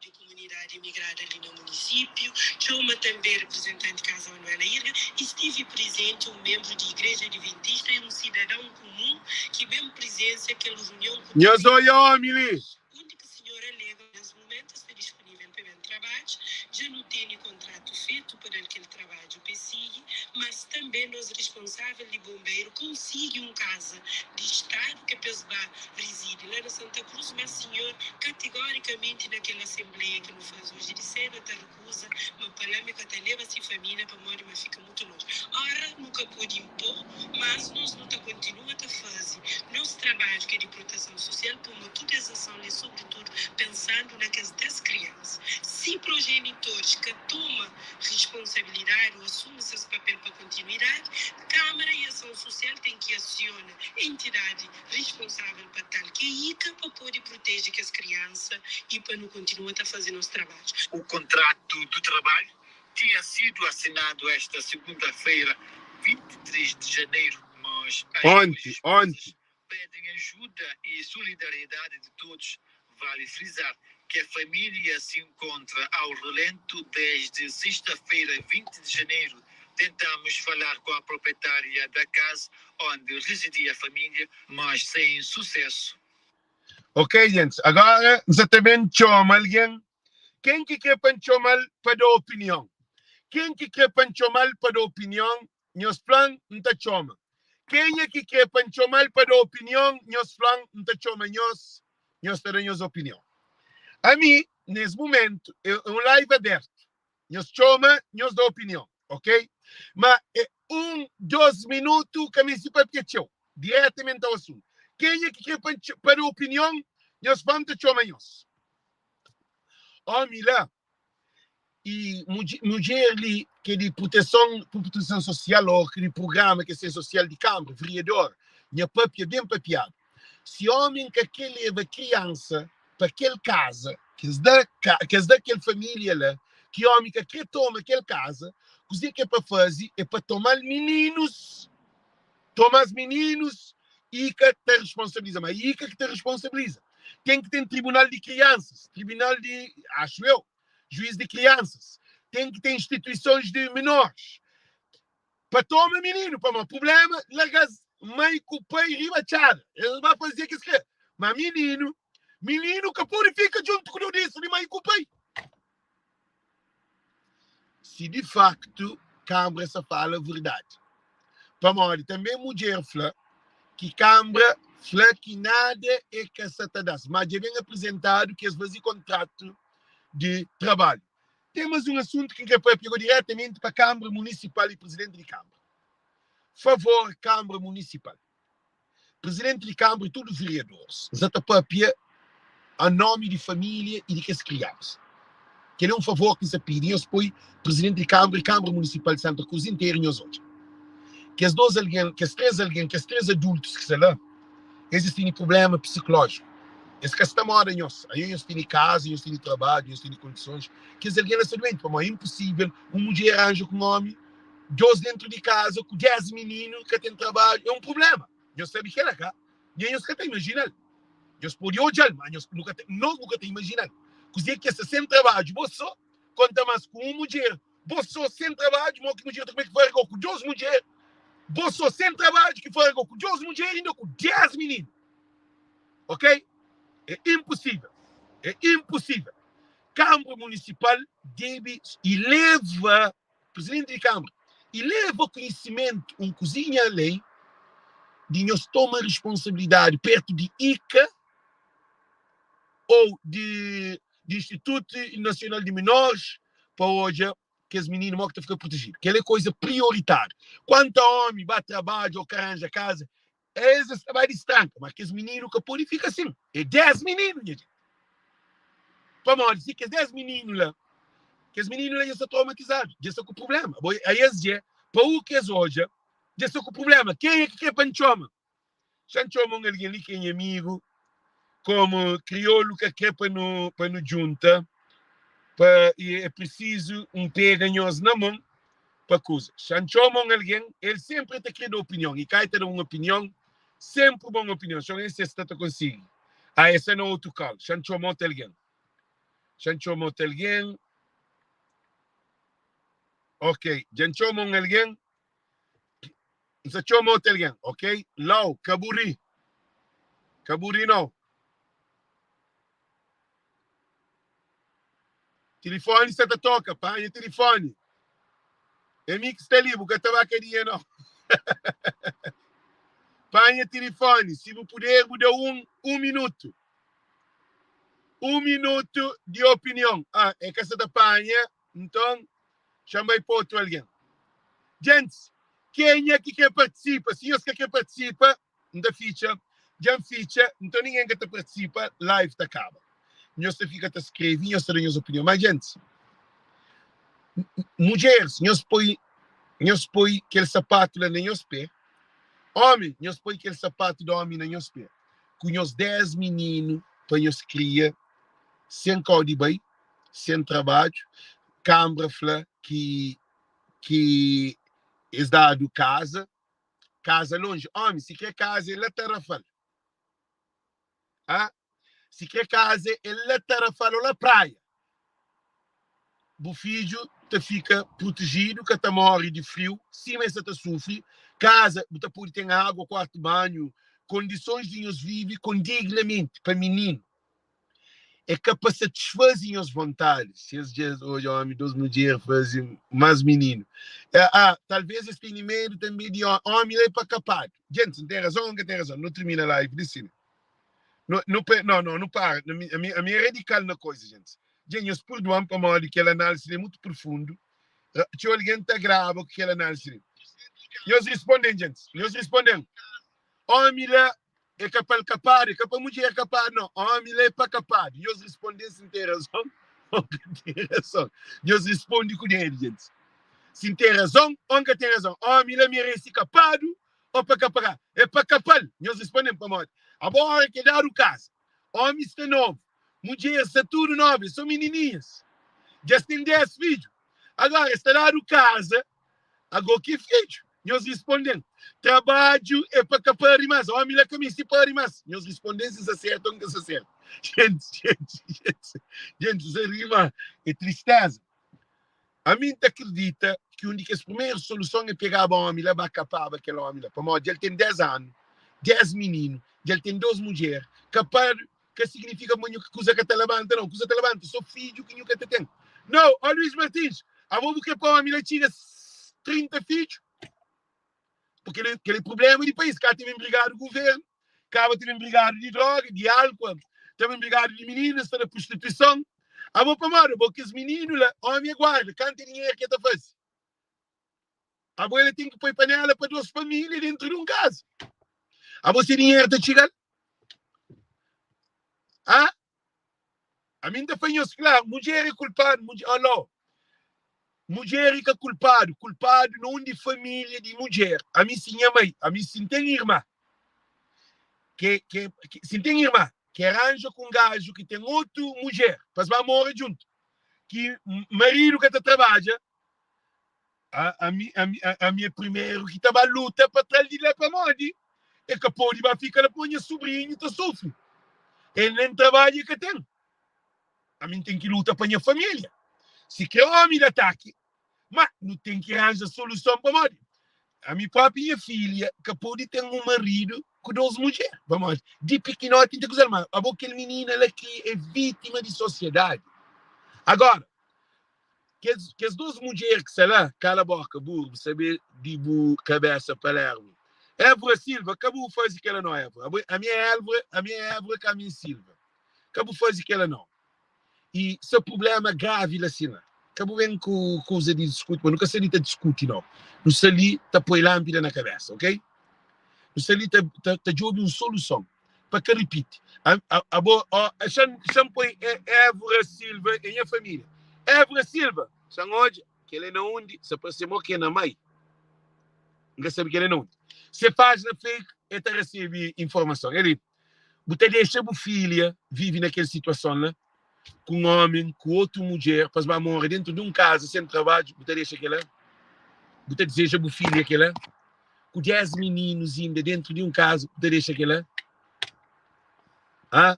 Di kumunidadi imigrada li na munisípiu, txoma tanbê reprezentanti Kaza Manuela Irga y stive prezenti un menbru di Igreja Adventista y un sidadãu kumun ki ben prezensia kel runion ku Nhos oia omi li. Undi ki sinhor alega nes mumentu sta dispunivel pa ben trabadja. Dja nu tene kontratu fetu pa dal kel trabadju pa e sigi, mas tanbe nos risponsavel di bonberu konsigi un kaza di stadu ke pa es ba rizidi la na Santa Krus, mas sinhor kategorikamenti na kel asenbleia ki nu faze oji di sedu e ta rikuza ma pa la mi ka ta leba si familia pamodi ma fika mutu lonji. Ora nu ka pode inpo, mas nos nu ta kontinua ta faze nos trabadju ki é di proteson sosial pamo tudu es ason li sobritudu pensandu na kes 10 kriansa. Si projenitoris ka toma risponsabilidadi o asumi ses papel pa kontinuidadi, Kamara i Ason Sosial ten ki asiona entidadi risponsavel pa tal ki é ICA pa pode proteje kes kriansa i pa nu kontinua ta faze nos trabadju. O contrato do trabalho tinha sido assinado esta segunda-feira, 23 de janeiro, mas as duas Onti, esposas onti. pedem ajuda e solidariedade de todos. Vale frisar que a família se encontra ao relento desde sexta-feira, 20 de janeiro. Tentamos falar com a proprietária da casa onde residia a família, mas sem sucesso. Ok, gentis, agora N sa ta ben txoma algen. Ken ki kre pa N txoma-l pa da opinion? Ken ki kre pa N txoma-l pa da opinion, nhos fla-m, N ta txoma. Kenha ki kre pa N txoma-l pa da opinion, nhos fla-m, N ta txoma nhos, nhos ta da nhos opinion. Ami, nes mumentu, é un live abertu. Nhos txoma, nhos da opinion, ok? Ma é un, dos minutu, ka meste papia txeu, diretamenti ao asuntu. Kenha ki kre pa N pa da opinion, nhos fla-m, N ta txoma nhos. Omi la i mudjer li ki é di proteson proteson sosial ô di prugrama ki é ser sosial di kanbra, veriador, nha papia ben papiadu. Si omi ka kre leba kriansa pa kel kaza ki es da ki es da kel familia la, ki omi ka kre toma kel kaza, kuze ki é pa faze? É pa toma-l mininus, toma-s mininus i ka ta responsabiliza, ma i ka ki ta responsabiliza. Ten ki ten tribunal di kriansas, tribunal di, acho eu, juiz di kriansas, ten ki ten instituisons di menores pa toma mininu, pamodi problema larga-s mai ku pai riba txada, es ba faze ki es kre, ma mininu, mininu ka pode fika djuntu ku dodisu di mai ku pai. Si di faktu kanbra sa fala verdadi, pamodi tanbe mudjer fla ki kanbra fla ki nada e ka sa ta da-s, ma dja ben aprizentadu ki es faze kontratu di trabalhu. Ten mas un asuntu ki N kre papia go diretamenti pa Kanbra Munisipal y Prizidenti di Kanbra. Favor Kanbra Munisipal, Prizidenti di Kanbra y tudu veriadoris, N sa ta papia a nomi di familia y di kes kriansa. Kel é un favor ki N sa pidi nhos poi Prizidenti di Kanbra y Kanbra Munisipal di Santa Kruz interu nhos odja. Kes dos algen, kes tres algen, kes tres adultus ki sta la, es es tene prublema psikulójiku. Es ka sta moda nhos. Anho nhos tene kaza, nhos tene trabadju, nhos tene kondisons. Kes algen la sta duenti, pamodi é inposível un mudjer ranja ku un ómi, dos dentru di kaza, ku 10 mininu, ka ten trabadju. É un prublema. Nhos sabe kela, ka? Nen nhos ka ta imajina-l. Nhos pode odja-l, ma nhos nu ka ta, nos nu ka ta imajina-l. Kuzê ki é sta sen trabadju, bo sô, konta más ku un mudjer, bo sô sen trabadju, mo ki mudjer ta kume ki farga, ku dos mudjer, bo sô sen trabadju ki farga ku dos mudjer, inda ku 10 mininu. Ok? É inposível. É inposível. Kanbra Munisipal debe ileva Presidenti di Kanbra, ileva konhisimentu un kuzinha alén di nhos toma responsabilidadi pertu di ICA ou di di Institutu Nasional di Menores pa odja kes mininu mo ki ta fika protejidu. Kel é koiza prioritáriu. Kuantu a omi ba trabadja ou ka ranja kaza, es es ta ba distranka, ma kes mininu ka pode fika sin. É 10 mininu, nha djenti. Pamodi si kes 10 mininu la, kes mininu la dja sta traumatizadu, dja sta ku prublema. Bo, a es dje, pa u ki es odja, dja sta ku prublema. Kenha ki kre pa N txoma? Xa N txoma un algen li ki é nha amigu, komu kriolu ka kre pa nu, pa nu djunta, pa, i é prisizu N pega nhos na mon pa kuza. Xa N txoma un algen, el senpri el ta kre da opinion, i ka el ta da un opinion, senpri bon opinion. Xa N se sta ta konsigi. Ah, es sta na otu call. Xa N txoma otu algen. Xa N txoma otu algen. Ok, dja N txoma un algen. N sta txoma otu algen, ok? Lau, ka bu ri. Ka bu ri nau. Tilifoni sta ta toka, panha tilifoni. É mi ki sta li, bu ka ta ba kadia nau. Panha tilifoni, si bu puder bu da un, un minutu. Un minutu di opinion. Ah, é ka sta ta panha, nton xa-m bai pa otu algen. Gentis, kenha ki kre partisipa? Si nhos ka kre partisipa, N ta fitxa, dja N fitxa, nton ningen ka ta partisipa, live ta kaba. Nhos ta fika ta skrebe, nhos ta da nhos opinion. Má gentis, mudjeris, nhos poi, nhos poi kel sapatu la na nhos pé. Ómi, nhos poi kel sapatu di ómi na nhos pé. Ku nhos 10 mininu pa nhos kria, sen kau di bai, sen trabadju, kanbra fla ki ki es dadu kaza, kaza lonji. Ómi, si kre kaza é la Tarrafal. Ah, si kre kaza é la Tarrafal ô la Praia. Bu fidju ta fika protejidu, ka ta móre di friu, sima el sa ta sufri. Kaza, bu ta pode ten agu, kuartu banhu, kondisons di nhos vive kondignamenti pa mininu. É ka pa satisfaze nhos vontadi. Si es dja odja omi dos mudjer faze mas mininu. Ah, talvez es tene medu tanbe di omi la é pa kapadu. Gentis, N ten razon o N ka ten razon? Nu tirmina live li si. Nu, nu, no, no, nu para. Ami, ami, ami é radikal na koisa, gentis. Dja nhos purdua-m pamodi kel análisi li é mutu profundu. Txeu algen ta graba ku kel análisi li. Nhos risponde-m, gentis. Nhos risponde-m. Omi la É ka pa el kapadu, é ka pa mudjer kapadu, nau. Ómi la é pa kapadu. Nhos responde-m si N ten razon ô N ka ten razon. Nhos responde ku dedu, gentis. Si N ten razon ô N ka ten razon. Ómi la merese kapadu ô pa ka pagadu? É pa kapa-l. Nhos responde-m pamodi abo óra ki é dadu kaza, ómi sta novu, mudjer sta tudu nobu, é so minininhas. Dja es ten 10 fidju. Agora, es ta dadu kaza. Ago ki fidju? Nhos risponden. Trabadju é pa ka pari más. Ómi la ka meste pari más. Nhos risponden si sta sertu ô nka sta sertu. Gentis, gentis, gentis, gentis, sa ri ma é tristeza. Ami N ta kridita ki un di kes primeru soluson é pegaba ómi la ba kapaba kel ómi la. Pamodi dja el ten 10 anu, 10 mininu, dja el ten 2 mudjer. Kapadu ka signifika ma nhu kuza ka ta labanta, nau. Kuza ta labanta, so fidju ki nhu ka ta ten. Nau, ó Luís Martins, abo bu kre pa ómi la txiga 30 fidju? Porque kel, kel é problema di país. Ka ta ben brigadu governu, kaba ta ben brigadu di droga, di álcool, ta ben brigadu di meninas, ta da prostituison. Abo pamodi abo kes mininu la, omi é guarda, kantu dinheru ki el ta faze? Abo el ten ki poi panela pa dos familia dentru di un kaza. Abo se dinheru ta txiga-l? Ah? Ami N ta fla nhos klaru, mudjer é kulpadu, mudjer, alô, mudjer é ka kulpadu, kulpadu na undi familia di mudjer. Ami si nha mai, ami si N ten irma, ke, ke, ke si N ten irma ke ranja ku un gaju ki ten otu mudjer pa es ba mora djuntu, ki maridu ka ta trabadja, a, ami, ami, a, ami é primeru ki ta ba luta pa tra-l di la pamodi e ka pode ba fika la pamodi nha subrinhu ta sufri. El nen trabadju e ka ten. Ami N ten ki luta pa nha familia. Si kre omi da ataki, ma nu ten ki ranja soluson pamodi ami propi nha filha ka pode ten un maridu ku dos mudjer pamodi di pikinoti N ta kuza-l ma abo kel minina la ki é vítima di sosiedadi. Agora, Kes, kes dos mudjer ki sta la, kala boka, burro, bu sabe di bu kabesa Palermo. Évora Silva, ka bu faze kela no, Évora. Abo, ami é Évora, ami é Évora ka ami é Silva. Ka bu faze kela no. E sa problema gravi la sina. Ka bu ben ku kuza di diskuti, ma nu ka sta li ta diskuti no. Nu sta li ta poi lampida na kabesa, ok? Nu sta li ta, ta, ta djobe un soluson. pa ka ripiti. Abo, ó, xa-m, xa-m poi Évora Silva é nha família. Évora Silva, xa-m odja, kel é na undi? Sa parse mo ki é na mai. N ka sabe kel é na undi. Se pájina fake, el ta resebe informason. É li, bu ta dexa bu filha vive na kel situason la, ku un ómi, ku otu mudjer, pa es ba mora dentu di un kaza sen trabadju, bu ta dexa kel-la? Bu ta dizeja bu filha kel-la? Ku 10 mininus inda dentu di un kaza, bu ta dexa kel-la? Ha?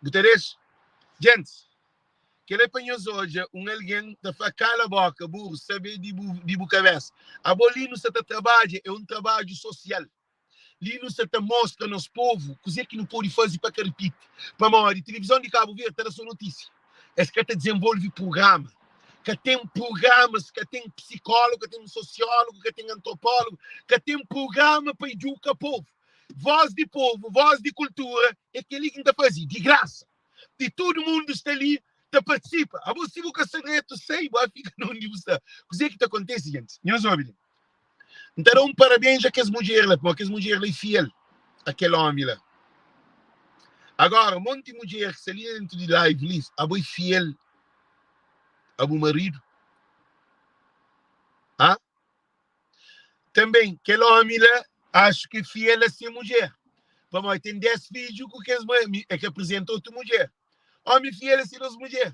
Bu ta dexa? Gentis, kel-la é pa nhos odja un algen ta fla, Kala boka, buru, sabe di bu, di bu kabesa. Abo li nu sta ta trabadja, é un trabadju sosial. Li nu sta ta mostra nos povu kuzê ki nu pode faze pa ka ripiti. Pamodi tilivizon di Kabu Verdi ta da so notísia. Es ka ta dizenvolve prugrama. Ka ten prugramas, ka ten psikólogu, ka ten sosiólogu, ka ten antropólogu, ka ten prugrama pa iduka povu. Vós di povu, vós di kultura é kel-li ki N ta faze di grasa. I tudu mundu sta li ta partisipa. Abo si bu ka sta dretu, sai, bu ba fika na undi bu sta. Kuzê ki ta kontise, gentis? Nhos obi li. N ta da un parabéns a kes mudjer la, pamodi kes mudjer la é fiel a kel ómi la. Agora, monti mudjer ki sta li dentru di live li, abo é fiel a bu maridu? Ha? Tanbê, kel ómi la, axu ki é fiel a se mudjer, pamodi ten 10 fidju ku kes mudjer, é ki aprizenta otu mudjer. Ómi fiel a se dos mudjer.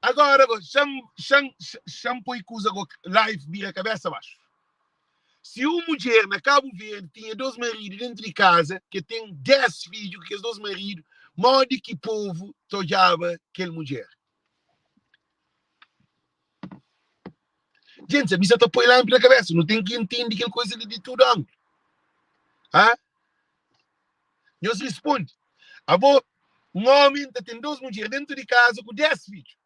Agora go, xa-m, xa-m, xa-m poi kuza go, life bira kabesa baxu. Si un mudjer na Kabu Verdi tinha dos maridu dentu di kaza, ke ten 10 fidju ku kes dos maridu, modi ki povu ta odjaba kel mudjer? Djenti, ami sa ta poi lanpi na kabesa, nu ten ki intendi kel kuza li di tudu angulu. Ha? Nhos responde, Abo, un ómi ta ten dos mudjer dentu di kaza ku des fidju.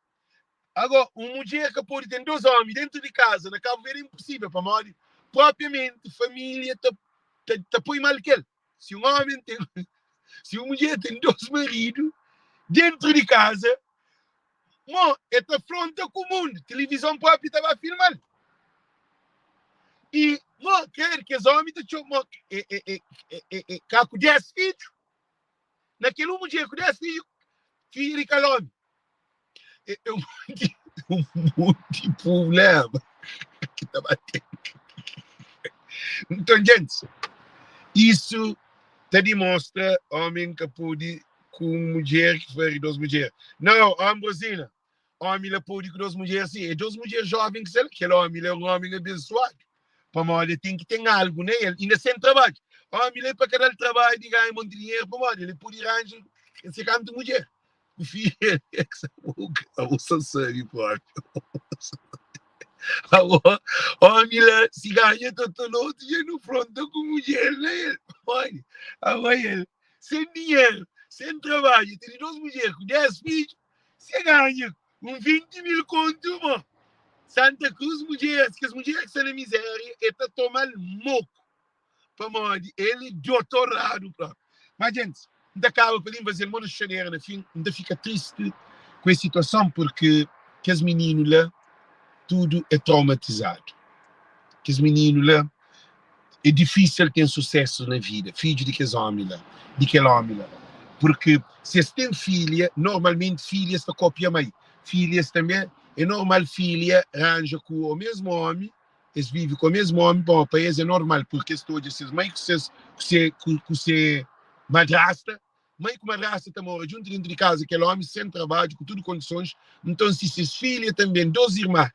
Agó, un mudjer ka pode ten dos ómi dentu di kaza na Kabu Verdi é inposível, pamodi propriamenti família ta, ta, ta poi mal kel. Si un ómi ten, si un mudjer ten dos maridu dentu di kaza, Mo, e ta fronta ku mundu, tilivizon propi ta ba filma-l. I, mo, krer kes omi ta txoma, mo, e, e, e, e, e, e, ka ku 10 fidju. Na kel un mudjer ku 10 fidju, fidju di kal omi? E, e un monti, un monti problema ki ta ba ten. Nton, gentis, isu ta dimostra omi ka pode ku un mudjer ki fari dos mudjer. Nau, Ambrosina, omi la pode ku dos mudjer si. É dos mudjer joven ki sta la. Kel omi la é un omi abensuadu, pamodi el ten ki ten algu na el, inda sen trabadju. Omi la é pa ka da-l trabadju di ganha monti dinheru, pamodi el pode ranja se kantu mudjer ku fidju. Abo sa sabi propi. Abo, omi la, si ganha totolotu, dja nu fronta ku mudjer na el. Pamodi, abo el. Sen dinheru, sen trabadju, tene dos mudjer ku 10 fidju, se ganha un 20 mil kontu, mo. Santa Cruz mudjeres, kes mudjer ki sta na mizeria, e ta tomal moku, pamodi el e dotoradu propi. Ma djentis, N ta kaba pa li, N faze-l mo na xuxadera na fin. N ta fika tristi ku es situason purki kes mininu la tudu é traumatizadu. Kes mininu la é difísil ten susésu na vida, fidju di kes ómi la, di kel ómi la. Purki si es ten filha, normalmenti filhas ta kópia mai. Filhas tanbê, é normal filha ranja ku omésmu ómi Es vive ku mesmu omi, pamodi pa es é normal, purki es ta odja ses mai ku ses ku se ku se madrasta, mai ku madrasta ta mora djuntu dentu di kaza kel omi sen trabadju ku tudu kondisons, nton si ses filha tanben dos irma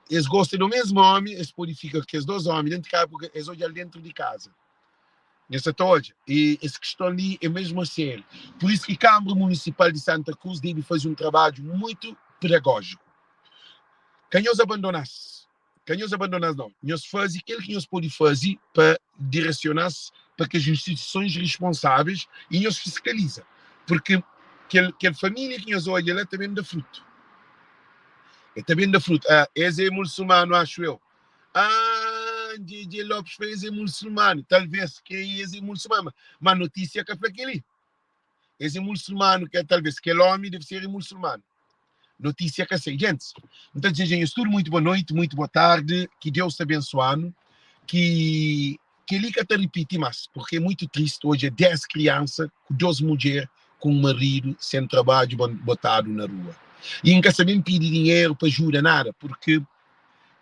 es gosta di mesmu omi es podi fika ku kes dos omi dentu di kaza purki es odjal dentru di kaza. Nhos sa ta odja e es kiston li é mesmu a sériu, pur isu ki Kanbra Munisipal di Santa Kruz debe faze un trabadju muitu pedagojiku. Ka nhos abandona-s. Ka nhos abandona-s, nau. Nhos faze kel ki nhos pode faze pa diresiona-s pa kes instituisons responsáveis i nhos fiskaliza. Purki kel, kel família ki nhos odja la ta ben da frutu. E ta ben da frutu. Ah, es é mulsumanu, axu eu. Ah, JJ Lopes fla es é mulsumanu. Talvês ke es é mulsumanu, ma notísia ka fla kel-li. Es é mulsumanu, ke talvês kel ómi debe ser mulsumanu. Notísia ka sai. Gentis, N ta dizeja nhos tudu muitu boa noiti, muitu boa tardi, ki Deus ta abensua-nu, ki kel-li ka ta ripiti más, purki é muitu tristi odja 10 kriansa ku 2 mudjer ku un maridu sen trabadju botadu na rua. I N ka sta ben pidi dinheru pa ajuda nada, purki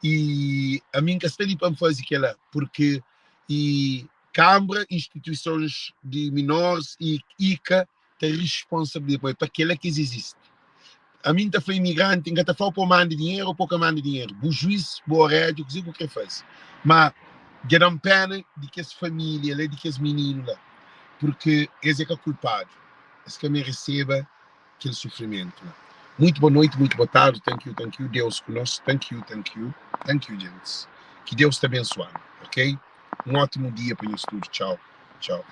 i ami N ka sta li pa N faze kel-la, purki i Kanbra, instituisons di minoris i ika ta risponsabiliza pa pa kela ki es izisti. Ami N ta fla imigranti, N ka ta fla-u pa bu manda dinheru ou pa bu ka manda dinheru, bu juiz, bu orédja, kuze ki bu kre faze. Ma dja da-m pena di kes familia la, di kes mininu la, purki es é ka kulpadu, es ka mereseba kel sufrimentu la. Muito boa noite, muito boa tarde, thank you, thank you, Deus ku nos, thank you, thank you, thank you, gentis. Ki Deus ta abensua-nu, ok? Un ótimu dia pa nhos tudu, txau, txau.